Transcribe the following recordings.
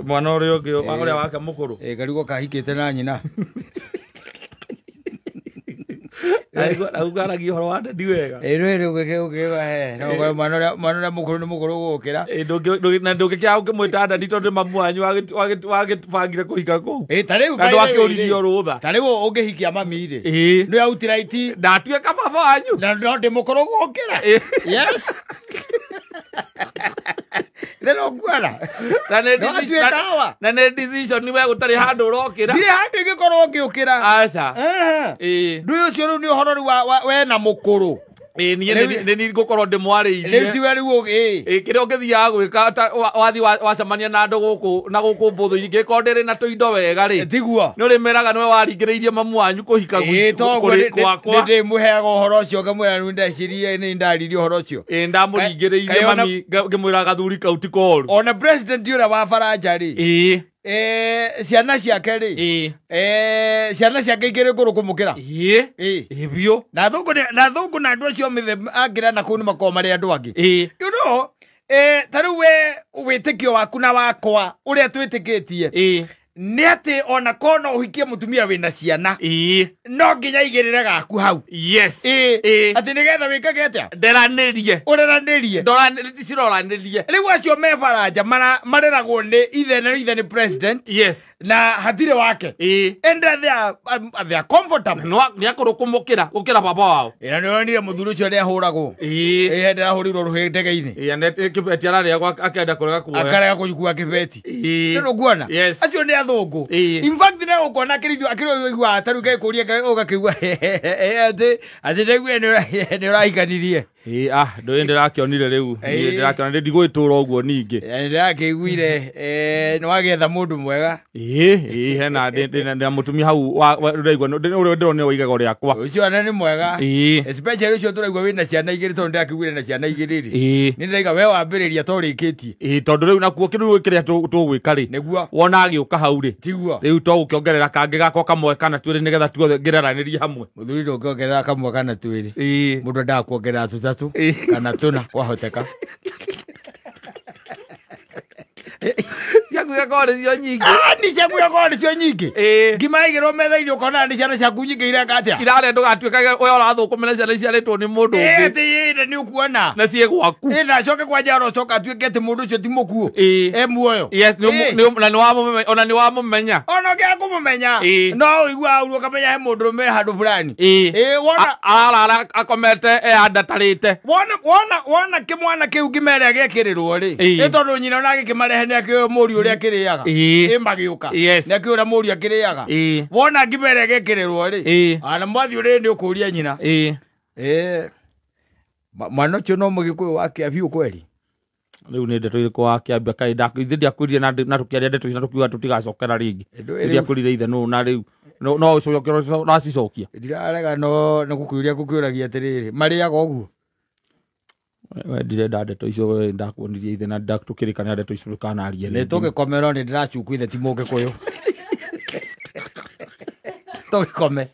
Mwana ũrĩa ũngĩ ũrĩa wake mũkũrũ. Karigwo kahikĩte na nyina. Augaragia ũhoro wa dadi wega. Rĩu rĩu mwana ũrĩa mũkũrũ nĩ mũkũrũ gũgũkĩra. Na ndũngĩkĩaga ũkĩmwĩta dadi tondũ mamu wanyu wagĩbangire kũhika kũu. Ta rĩu na ndwakĩũririo rũtha. Ta rĩu ũngĩhikia mami rĩ, nĩ outright ndatuĩka baba wanyu. Na no ndĩ mũkũrũ gũgũkĩra. Yes. Then ũkuona. Na nĩ decision we gũtarĩ handũ ũrokĩra. Ndirĩ handũ ingĩkorwo ngĩũkĩra. Aca. Ndũĩ ũcio rĩu nĩ ũhoro rĩu we na mũkũrũ. Niĩ nĩ ngũkorwo ndĩmwarĩirie. Rĩu tiwe rĩu kĩrĩa ũngĩthiaga gwĩka wathiĩ wacemania na andũ gũkũ na gũkũ mbũthũ-inĩ ngĩkorwo ndĩrĩ na tũindo wega rĩ. Tiguo. Nĩ ũrĩmeraga nĩwe waringĩrĩirie mamu wanyu kũhika gwakwa. Nĩ ndĩmũheaga ũhoro ũcio ngamwĩra rĩu ndecirie nĩ ndaririe ũhoro ũcio. Ndamũringĩrĩirie mami ngĩmwĩra gathuri kau ti koru. Ona president ũrĩa wa Baranja rĩ. Ciana ciake rĩ. Ciana ciake ikĩrĩ ngũrũ kũmũkĩra. Biũ. Na thũngũ na andũ acio mĩthemba angĩra na kũu nĩ makoragwo marĩ andũ angĩ. You know, ta rĩu we wĩtĩkio waku na wakwa ũrĩa twĩtĩkĩtie. Nĩ atĩ ona korwo no ũhikie mũtumia wĩna ciana. No nginya aigĩrĩre gaku hau. Yes. Atĩ nĩgetha wĩkage atĩa? Nderanĩrie. Ũreranĩrie. Ciroranĩrie. Rĩu acio me Baranja mareragwo nĩ ithe na ithe nĩ president. Yes. Na hatirĩ wake. And they are comfortable. Nĩ akũrũ kũmũkĩra gũkĩra baba wao. Na nĩ wonire mũthuri ũcio nĩ ahũragwo. Ndĩrahũrirwo rũhĩ ndege-inĩ. Kĩbeti ararĩagwo akenda kũrega kuoya. Akarega kũnyua kĩbeti. Nĩ ũkuona? Yes. Acio nĩ athũngũ. In fact nĩ ũkuona akĩrithio akĩrwo ta rĩu ngekũria ũgakĩigua atĩ ndaigua nĩ ũrahikanirie. Ndũĩ ndĩrakĩonire rĩu. Ndĩrakĩona ndigwĩtũra ũguo ningĩ. Ndĩrakĩiguire nĩ wagĩetha mũndũ mwega. Hena ndĩna mũtumia hau ũraigua ũrĩa ndĩronire wa igego rĩakwa. Ũcio ona nĩ mwega. Especially ũcio tũraigua wĩna ciana igĩrĩ tondũ ndĩrakĩiguire na ciana igĩrĩ rĩ. Nĩ ndĩraiga we wambĩrĩria to ũrĩkĩtie. Tondũ rĩu nakuo kĩrĩa kĩrĩa tũgwĩka rĩ. Nĩguo. Wona agĩũka hau rĩ. Tiguo. Rĩu to gũkĩongerera kangĩ gakwa kamwe kana twĩrĩ nĩgetha tuothe ngĩreranĩrie hamwe. Mũthuri ndũngĩongerera kamwe kana twĩrĩ. Mũndũ endaga kuongerera tũtatũ kana tũna kwahoteka. Ciaku igakorwo nĩcio nyingĩ. Nĩ ciaku igakorwo nĩcio nyingĩ. Ngima yaigĩrwo metha-inĩ ũkona nĩ ciana ciaku nyingĩ ireka atĩa. Irarĩa ndũgatuĩkage we ũrathũkũmĩra ciana iciarĩtwo nĩ mũndũ ũngĩ. Atĩ ĩ nĩ ũkuona. Na ciĩ gwaku. Na acoke kwanja arocoka atuĩke atĩ mũndũ ũcio ti mũkuũ. E muoyo. Yes, ona nĩ wamũmenya. Ona ũngĩaga kũmũmenya. No ũiguaga ũru ũkamenya he mũndũ ũrũme handũ fulani. Wona arara akomete eandatarĩte. Wona kĩmwana kĩu ngima ĩrĩa gĩekĩrĩrwo rĩ. Nĩ tondũ nyina ona agĩkĩmarehe nĩ akĩũĩ mũriũ ũrĩa akĩrĩaga. Magĩũka. Nĩ akĩũĩ ũrĩa mũriũ akĩrĩaga. Wona ngima ĩrĩa gĩekĩrĩrwo rĩ. Ana mwathiĩ ũrĩrĩ nĩ ũkũria nyina. Mwana ũcio no mũgĩkũyũ wa Kĩambi kweri. Rĩu nĩ ndeto irĩkũ wa Kĩambi kaĩ ithe ndiakwĩrire na tũkĩaria ndeto icio na tũkiuga tũtigacokera rĩngĩ. Ndiakwĩrire ithe nũ na rĩu no ũcokere ũracicokia. Ndirarega no nĩ gũkũria gũkĩũragia atĩrĩrĩ marĩaga ũguo. We ndirenda ndeto icio ndakuonirie ithe na tũkĩrĩkanĩra ndeto icio ndũkanarie. Nĩ tũgĩkomerwo nĩ ndĩracuku ithe ti mũgĩkũyũ. Tũgĩkome.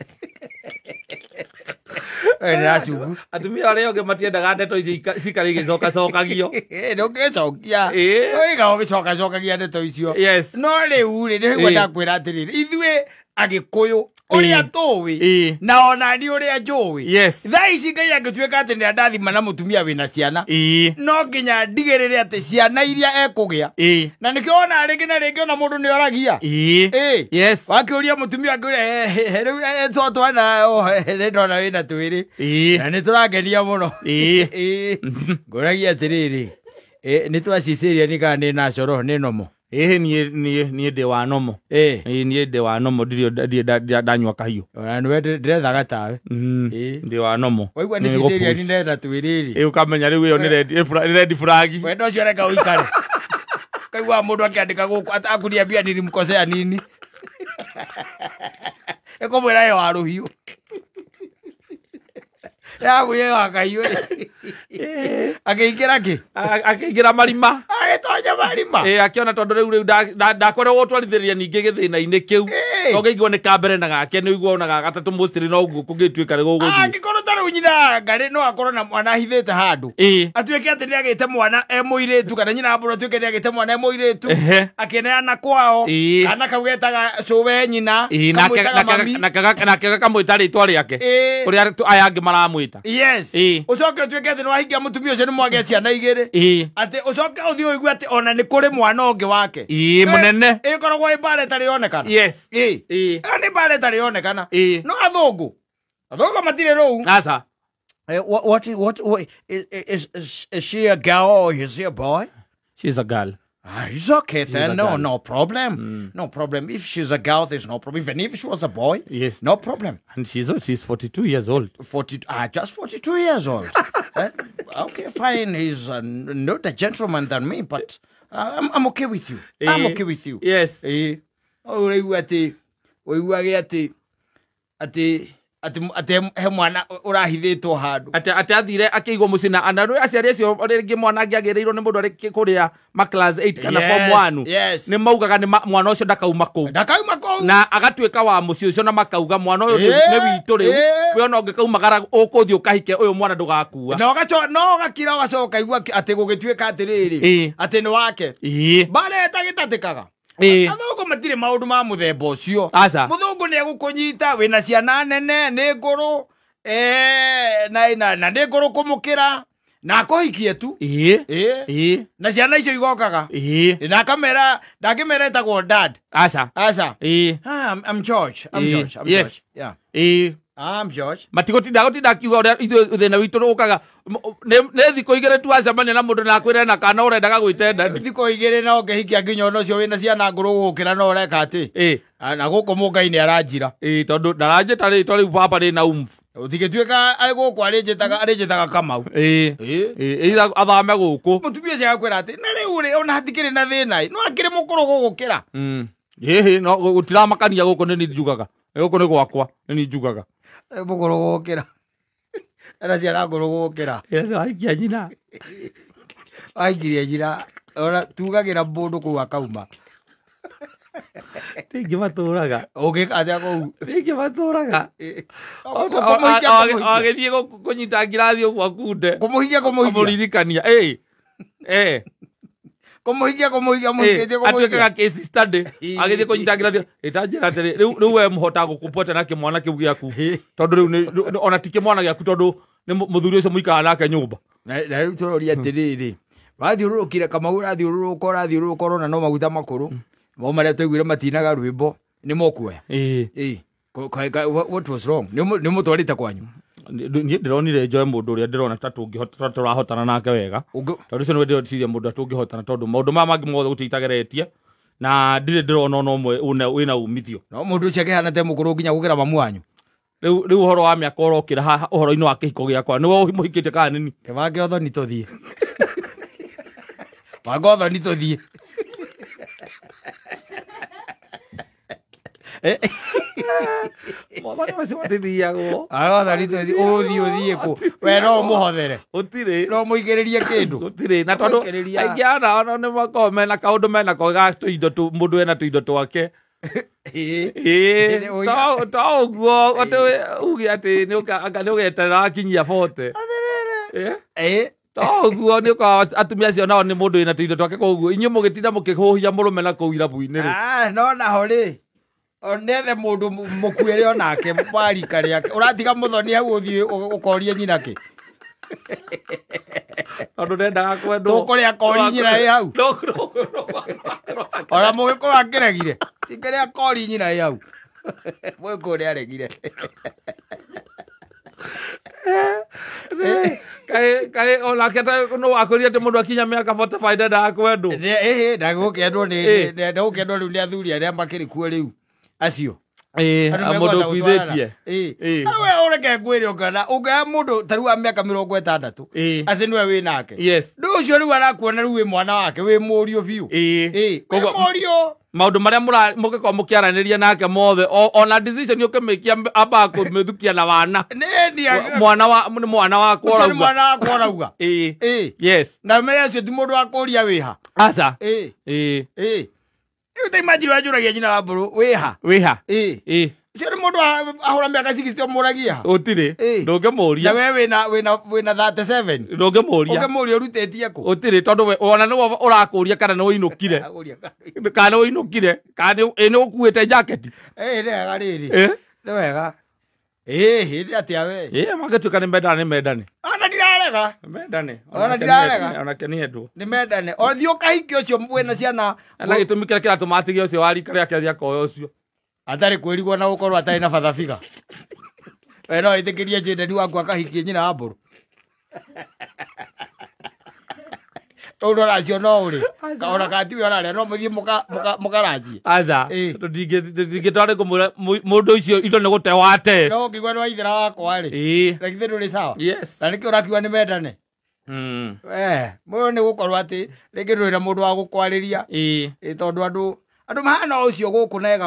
Ndĩracuku. Atumia arĩa angĩ matiendaga ndeto icio cikare igĩcokacokagio. Ndũngĩcokia. Ũiga ũgĩcokacokagia ndeto icio. Yes. No rĩu rĩ nĩguo ndakwĩra atĩrĩrĩ ithuĩ Agĩkũyũ ũrĩa tũĩ na ona niĩ ũrĩa njũĩ. Yes. Thaa ici Ngai angĩtuĩka atĩ nĩ andathima na mũtumia wĩna ciana. No nginya ndigĩrĩre atĩ ciana iria ekũgĩa. Na nĩkĩo wona rĩngĩ na rĩngĩ ona mũndũ nĩ oragia. Yes. Wakĩũria mũtumia akĩũria rĩu twana nĩ ndona wĩna twĩrĩ. Na nĩ tũrangenia mũno. Ngũragia atĩrĩrĩ nĩ twacicĩria nĩ kana nĩ nacoro nĩ nomo. Niĩ ndĩ wa nomo. Niĩ ndĩ wa nomo ndirĩ ndanyua kahiũ. Ona nĩwe ndĩrethaga tawe. Ndĩ wa nomo. Waigua nĩ cicĩria nĩ ndĩrenda twĩrĩ rĩ. Ũkamenya rĩu ĩyo nĩ red flag. Wendo ũcio reka ũikare. Kaigua mũndũ akĩandĩka gũkũ akuniambia nilimkosea nini. Ĩkũmwĩra ĩyo wa rũhiũ. Yagwĩra wa kahiũ rĩ. Akĩingĩra kĩ? Akĩingĩra marima. Agĩtonya marima. Akĩona tondũ rĩu ndakoragwo gũtwarithĩrĩria ningĩ gĩthĩna-inĩ kĩu. Ũngĩigua nĩ ka mbere na gake nĩ ũigua ona ga gatatũ mostly no ũguo kũngĩtuĩka nĩ gũgũthiĩ. Angĩkorwo ta rĩu nyina ngarĩ no akorwo na mwana ahithĩte handũ. Atuĩke atĩ nĩ agĩte mwana e mũirĩtu kana nyina mbũrũ atuĩke nĩ agĩte mwana e mũirĩtu. Akĩneana kwao. Kana kau getaga cũwe nyina. Nake gakamwĩta rĩtwa rĩake. Kũrĩa aya angĩ maramwĩta. Yes. Ũcoke ũtuĩke atĩ nĩ wahingia mũtumia ũcio nĩ mwagĩa ciana igĩrĩ. Atĩ ũcoke ũthiĩ ũigue atĩ ona nĩ kũrĩ mwana ũngĩ wake. Mũnene. Ĩkoragwo ĩ mbara ĩtarĩ yonekana. Yes. Ĩyo nĩ mbara ĩtarĩ yonekana. No athũngũ matirĩ rũu. Aca. What is she a girl or is he a boy? She's a girl. It's okay then. No, no problem. No problem. If she's a girl, there's no problem. Even if she was a boy, yes, no problem. And she's 42 years old. 40, just 42 years old. Okay, fine. He's not a gentleman than me, but I'm okay with you. I'm okay with you. Yes. Atĩ he mwana ũrahithĩtwo handũ. Atĩ athire akĩigwo mũciĩ na aciari acio rĩngĩ mwana angĩagĩrĩirwo nĩ mũndũ arĩ kũrĩa ma class 8 kana form 1. Yes. Nĩ maugaga nĩ mwana ũcio ndakauma kũu. Ndakauma kũu. Na agatuĩka wa mũciĩ ũcio na makauga mwana ũyũ nĩ witũ rĩu. We ona ũngĩkaumagara ũkũthiĩ ũkahike ũyũ mwana ndũgakua. Na ũgakira ũgacoka ũkaigua atĩ gũgĩtuĩka atĩrĩrĩ atĩ nĩ wake. Mbara ĩtagĩtatĩkaga. Athũngũ matirĩ maũndũ ma mũthemba ũcio. Mũthũngũ nĩ egũkũnyita wĩna ciana nene nĩ ngũrũ na nĩ ngũrũ kũmũkĩra na akũhikie tu. Na ciana icio igokaga. Na akamera ndangĩmera ĩtagwo dad. Aca. Aca. I'm George. I'm George. I'm George. Yeah. I'm George. Matigũtinda gũtinda akiuga ũrĩa ithuĩ thĩna witũ ũkaga nĩ thikũ igĩrĩ tu acemania na mũndũ na akwĩre na kana ũrendaga gwĩtenda. Thikũ igĩrĩ na ũngĩhikia nginya ona ũcio wĩna ciana ngũrũ gũgũkĩra no ũreka atĩ. Na gũkũ mũngai nĩ aranjira. Tondũ ndaranjĩta rĩtwa rĩu baba rĩna umfu. Ũtingĩtuĩka arĩ gũkũ arĩnjĩtaga Kamau. Either athame gũkũ. Mũtumia ũcio agakwĩra atĩ na rĩu rĩ ona hatikĩrĩ na thĩna no akĩrĩ mũkũrũ gũgũkĩra. No gũtiramakania gũkũ nĩ niĩ njugaga. Gũkũ nĩ gwakwa nĩ niĩ njugaga. Mũkũrũ gũgũkĩra. Ena ciana ngũrũ gũgũkĩra. Waikia nyina. Waikirie nyina. Ona tugagĩra mũndũ kũu akauma. Rĩngĩ matũraga. Ũngĩka atĩa kũu? Rĩngĩ matũraga. Agĩthiĩ kũnyita ngirathi ũguo akunde. Kũmũhikia kũmũhikia. Kũmũririkania. Kũmũhikia kũmũhikia mũhikĩtie kũmũhikia. Atuĩkaga case study. Agĩthiĩ kũnyita ngirathi. Ĩtanjĩra atĩrĩ rĩu we mũhotaga gũkũpota na kĩmwana kĩu gĩaku. Tondũ rĩu ona ti kĩmwana gĩaku tondũ nĩ mũthuri ũcio mũikaraga nake nyũmba. Na rĩu tũroria atĩrĩrĩ. Wathiũrũrũkire Kamau ũrathiũrũrũka ũrona no maguta makũrũ. Mo marĩa twaiguire matinaga rwĩmbo nĩ mokuoya. What was wrong? Nĩ mũtwarĩte kwanyu? Niĩ ndĩronire njoe mũndũ ũrĩa ndĩrona ta tũngĩhota tũrahotana nake wega. Tondũ ũcio nĩwe ndĩreciria mũndũ ũrĩa tũngĩhotana tondũ maũndũ maya mangĩ mothe gũtirĩ itageretie na ndirĩ ndĩrona ona ũmwe wĩna umithio. No mũndũ ũcio akĩhana ta mũkũrũ nginya gũkĩra mamu wanyu. Rĩu ũhoro wa mĩaka ũrokĩra haha ũhoro-inĩ wa kĩhiko gĩakwa nĩwe mũhikĩte kana nini? Kĩbange ũthoni tũthiĩ. Banga ũthoni tũthiĩ. Mwathani macio matithiagwo. Wathani tũthiĩ ũthiĩ ũthiĩ kũ? We no ũmũhothere. Gũtirĩ. No mũigĩrĩrie kĩndũ. Gũtirĩ na tondũ aingĩ ana nĩ makoragwo mena kaũndũ menako ga tũindo mũndũ ena tũindo twake. To ũguo atĩ uge atĩ nĩ ũgeterera akinyia 40. To ũguo nĩ ũkoragwo atumia acio nao nĩ mũndũ wĩna tũindo twake koguo inyuĩ mũgĩtinda mũkĩhũhia mũrũme na kũu irabu-inĩ rĩ. No naho rĩ nethe mũndũ mũkuĩre onake wa rika rĩake ũratiga mũthoni hau ũthiĩ ũkorie nyina kĩ tondũ ndendaga kwendwo tũkũrĩa kori nyina ĩ hau ona mũgĩkũyũ akĩregire tikĩrĩa kori nyina ĩ hau mũgĩkũyũ nĩaregire. Kaĩ onake no wakwĩrire atĩ mũndũ akinya mĩaka 45 ndendaga kwendwo. Ndagũkĩendwo rĩu nĩ athuri arĩa makĩrĩ kuo rĩu acio. Mũndũ ũkuithĩtie. We ũreke ngwĩre ũngĩona ũngĩoya mũndũ ta rĩu wa mĩaka 60 atĩ nĩwe wĩ nake. Yes. Rĩu ũcio rĩu arakuona rĩu wĩ mwana wake wĩ mũriũ biũ. Wĩ mũriũ. Maũndũ marĩa mũngĩkorwo mũkĩaranĩria nake mothe ona decision ũkĩmĩkia ambaga kũmĩthukia na wana. Mwana wa mwana wakwa ũrauga. Mwana wakwa ũrauga. Yes. Na mere acio ti mũndũ wa kũria wĩha. Aca. Rĩu ta imagine wanjũragia nyina wa mbũrũ wĩha. Wĩha. Ĩĩ. Ũcio nĩ mũndũ ahũra mĩaka 60 ũmũragia ha? Gũtirĩ. Ndũngĩmũria. Na we wĩna 37. Ndũngĩmũria. Ũngĩmũria ũrutĩtie kũ? Gũtirĩ tondũ we ona nĩwe ũrakũria kana nĩ ũinũkire. Kana nĩ ũinũkire, kana nĩ ũkuĩte jaketi. Ĩĩ nĩ wega rĩrĩ. Nĩ wega. Ĩĩ hĩndĩ atĩa we? Ĩĩ mangĩtuĩka nĩ mendane nĩ mendane. Ona ndirarega. Nĩ mendane. Ona ndirarega. Onake nĩ endwo. Nĩ mendane. O thiĩ ũkahikie ũcio wĩna ciana. Na gĩtũmi kĩrĩa kĩratũma atige ũcio wa rika rĩake athiĩ akoe ũcio. Atarĩ kwĩrigwo na gũkorwo atarĩ na father figure. We no wĩtĩkĩrie Jendeni waku akahikie nyina wa mbũrũ. Rĩu ndũracio no ũrĩ. Ona kana tiwe ũrarĩa no mũthiĩ mũkaracie. Aca. Tũtingĩtwara kũmwĩra mũndũ ũcio indo nĩ gũte wate. No ũngĩigua nĩ waithĩra wakwa rĩ. Ĩĩ. Na githĩ ndũrĩ sawa? Yes. Na nĩkĩo ũrakiuga nĩ mendane? Mũyũ nĩ gũkorwo atĩ rĩngĩ ndũrĩ na mũndũ wa gũkwarĩria. Ĩĩ. Tondũ andũ mahana ũcio gũkũ nega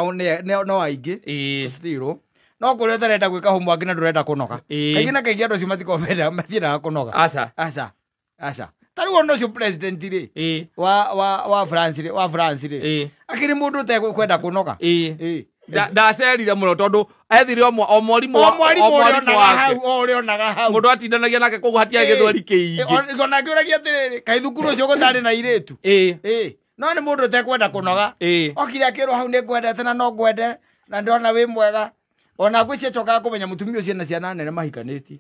no aingĩ. Ĩĩ. Still. No kũrĩa ũtarenda gwĩka homework na ndũrenda kũnoga. Kaingĩ na kaingĩ andũ acio matikoragwo menda matiendaga kũnoga. Aca. Aca. Aca. Ta rĩu ona ũcio president rĩ. Wa France rĩ, wa France rĩ. Akĩrĩ mũndũ ũtekwenda kũnoga. Ĩĩ. Ndacerire mũno tondũ ethire o mwarimũ wake. O ũrĩa onaga hau. Mũndũ atindanagia nake koguo hatiarĩ gĩthweri kĩingĩ. Ona ngĩũragia atĩrĩrĩ, kaĩ thukuru ũcio gũtarĩ na airĩtu? Ĩĩ. No nĩ mũndũ ũtekwenda kũnoga. Okire akĩrwo hau nĩ ngwendete na no ngwende na ndĩrona wĩ mwega. Ona ngwĩciria njokaga kũmenya mũtumia ũcio ena ciana nene mahikanĩtie.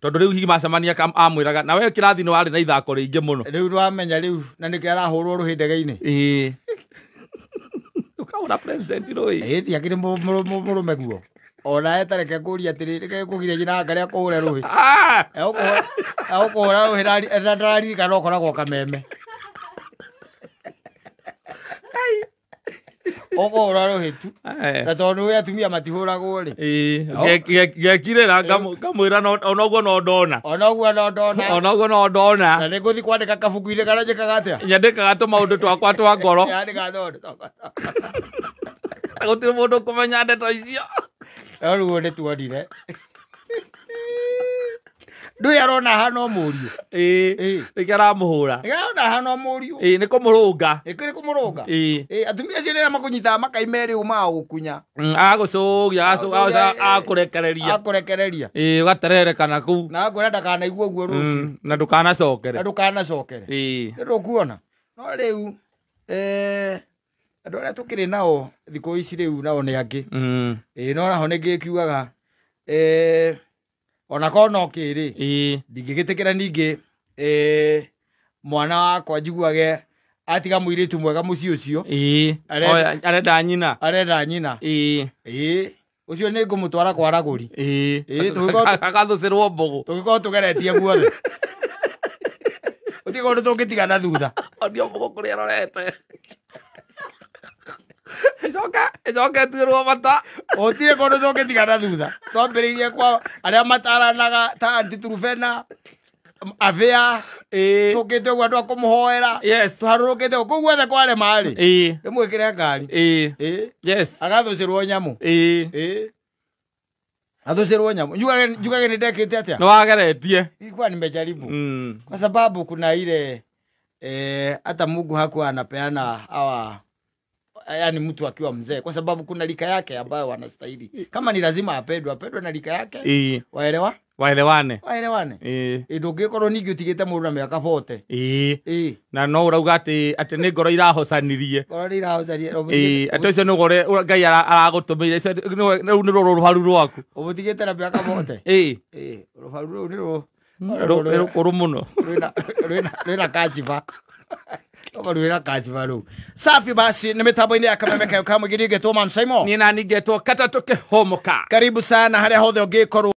Tondũ rĩu hihi macemania amwĩraga na we kĩrathi nĩ warĩ na ithako rĩingĩ mũno. Rĩu nĩwamenya rĩu na nĩkĩo arahũrwo rũhĩ ndege-inĩ. Ĩĩ. Ũkahũra president rũĩ. Ĩĩ ndiakĩrĩ mũrũme guo. Ona etareke ngũrie atĩrĩrĩ, nĩkĩo kũgiria nyina anga rĩa kũhũre rũhĩ. Egũkũhũra rũhĩ na ndararirikana ũkoragwo kameme. Ũkũhũra rũhĩ tu. Na tondũ nĩ atumia matihũragwo rĩ. Ĩĩ. Ngekirĩra ngamwĩra ona ũguo no ndona. Ona ũguo no ndona. Ona ũguo no ndona. Na nĩngũthiĩ kwandĩka kabuku-inĩ karĩa njĩkaga atĩa? Nyandĩkaga tũmaũndũ twakwa twa ngoro. Nyandĩkaga tũmaũndũ twakwa. Gũtirĩ mũndũ ũkũmenya ndeto icio. No rĩu nĩ tuonire. Ndũĩ arona hana o mũriũ. Ĩĩ. Nĩkĩo aramũhũra. Nĩkĩo arona hana o mũriũ. Ĩĩ nĩ kũmũrũnga. Nĩ kũmũrũnga. Ĩĩ. Atumia acio nĩarĩa makũnyitaga makaima ĩrĩ ũmaga gũkunya. Agagũcũgia akũrekereria. Akũrekereria. Ĩĩ ũgatererekana kũu. Na akwĩra ndakanaigua ũguo rũciũ. Na ndũkanacokere. Na ndũkanacokere. Ĩĩ. Nĩ ndũkuona. No rĩu andũ arĩa tũkĩrĩ nao thikũ ici rĩu nao nĩ angĩ. Ĩĩ no naho nĩngĩkiugaga ona korwo no kĩrĩ ndingĩgĩtĩkĩra ningĩ mwana wakwa njiguage atiga mũirĩtu mwega mũciĩ ũcio. Ĩĩ. Arenda nyina. Arenda nyina. Ĩĩ. Ĩĩ. Ũcio nĩ ngũmũtwara kwa aragũri. Ĩĩ. Ĩĩ agathũcĩrwo mbũgũ. Tũgĩkorwo tũgeretie guothe. Gũtirĩ kũndũ tũngĩtigana thutha. Onio mbũgũ kũrĩa ĩrorete. Ĩcoke ĩtuĩrwo mata. Gũtirĩ kũndũ tũngĩtigana thutha. Twambĩrĩirie kwa arĩa mataranaga ta Aunty Trufena, Avea, tũkĩte ũguo andũ a kũmũhoera. Yes. Tũharũrũkĩte kũu guothe kwarema rĩ. Ĩĩ. Rĩmwĩkĩre ngari. Ĩĩ. Ĩĩ. Yes. Agathũcĩrwo nyamũ. Ĩĩ. Ĩĩ. Athũcĩrwo nyamũ. Njugage nĩ ndekĩte atĩa? Nĩ wageretie. Ilikuwa nimejaribu. Kwa sababu kuna ile hata Mungu hakuwa anapeana hawa, yani mtu akiwa mzee, kwa sababu kuna lika yake ambayo wanastahili. Kama ni lazima apendwe, apendwe na lika yake. Waelewa? Waelewane. Waelewane. Ĩĩ. Ndũngĩkorwo ningĩ ũtigĩte mũndũ na mĩaka 40. Ĩĩ. Ĩĩ. Na no ũrauga atĩ nĩ ngoro irahocanirie. Ngoro nĩ irahocanirie. Ĩĩ, atĩ ũcio nĩguo Ngai aragũtũmĩire. Rĩu nĩ rũrũharu rwaku. Ũmũtigĩte na mĩaka 40. Ĩĩ. Ĩĩ, rũharu rũu nĩ rũkũrũ mũno. Rwĩna kaciba. Rwĩna kaciba rũu. Safi basi nĩ mĩtambo-inĩ ya Kameme Kayo Kamwe ngetwo Man Simon. Niĩ nani ngetwo Katatũ Kĩhũmũka. Karibu sana harĩa hothe ũngĩkorwo.